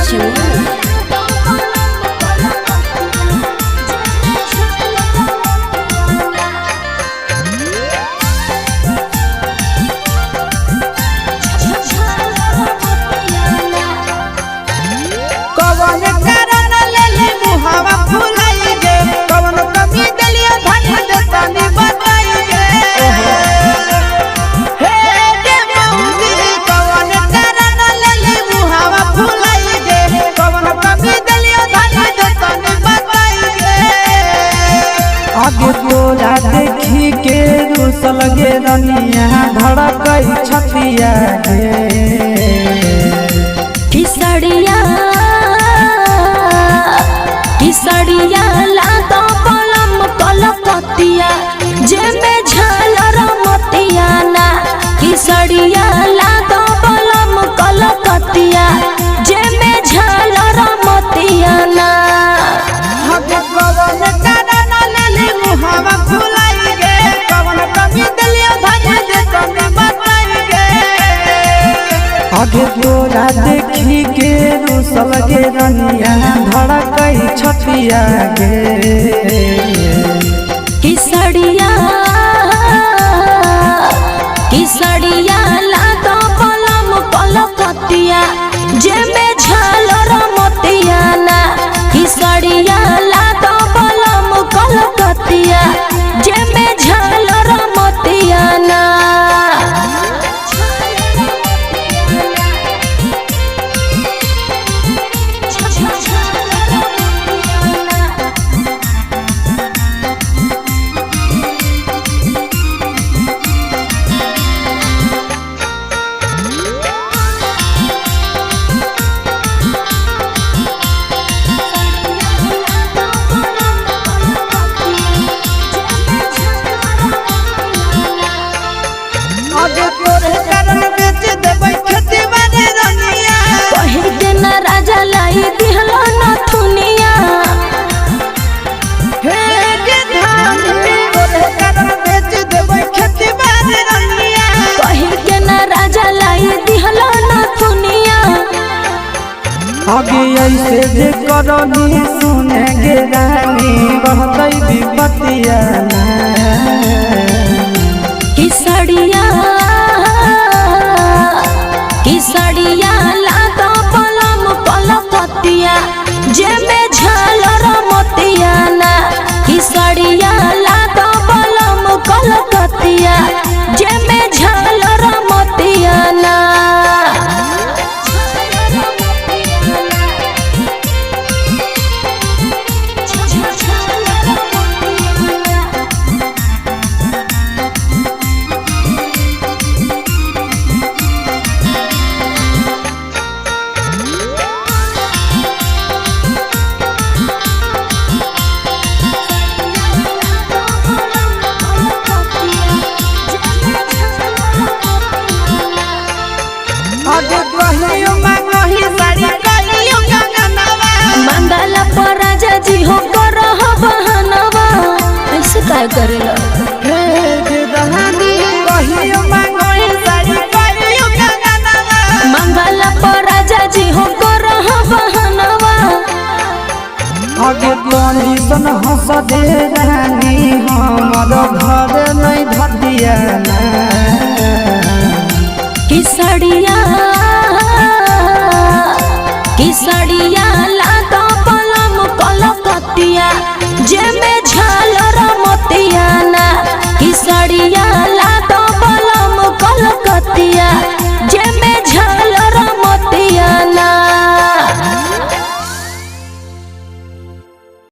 सचू। कवन कारण लेले मुहावा फुलाई गे, कवन कमी देलियो धन देतानी बताई गे। हे गे मौसी, कवन कारण लेले मुहावा फुलाई गे, कवन कमी देलियो धन देतानी बताई गे। आगे तोरा देखी के रूसल गे रनिया धड़कई छतिया गे। किसड़िया किसड़िया लादो बलम कलकतिया जेमे झालर मोतिया ना। किसड़िया लादो बलम कलकतिया जेमे झालर मोतिया ना। आगे कवन कारण लेले मुहावा फुलाई गे, कवन कमी देलियो धन देतानी बताई गे। आगे तोरा देखी के रूसल गे रनिया धड़कई छतिया गे। किसड़िया किसड़िया लादो बलम कलकतिया जेमे झालर मोतिया ना। किसड़िया लादो बलम कलकतिया जेमे झालर मोतिया ना। आगे तोरे कारण बेच देबै खेती बारे रनिया। कही के ना राजा लाई दिहलो नथुनिया। हे गे धानी, तोरे कारण बेच देबै खेती बारे रनिया। कही के ना राजा लाई दिहलो नथुनिया। आगे ऐसे जे करनी सुने गे रानी बढ़तई विपतिया ना। किसड़िया किसड़िया लादो बलम कलकतिया जेमे झालर मोतिया ना। किसड़िया लादो बलम कलकतिया जेमे झालर मोतिया ना। आगे कहियो मांगही साड़ी कहियो कंगनवा। मंगला पर राजा जी हो करह बहनवा, ऐसे काय करेला। हे गे रानी कहियो मांगही साड़ी कहियो कंगनवा। मंगला पर राजा जी हो करह बहनवा। आगे तोनी सन हंस दे रानी हमर घर नहीं धतिया ना। किसड़िया किसड़िया लादो बलम कलकतिया जेमे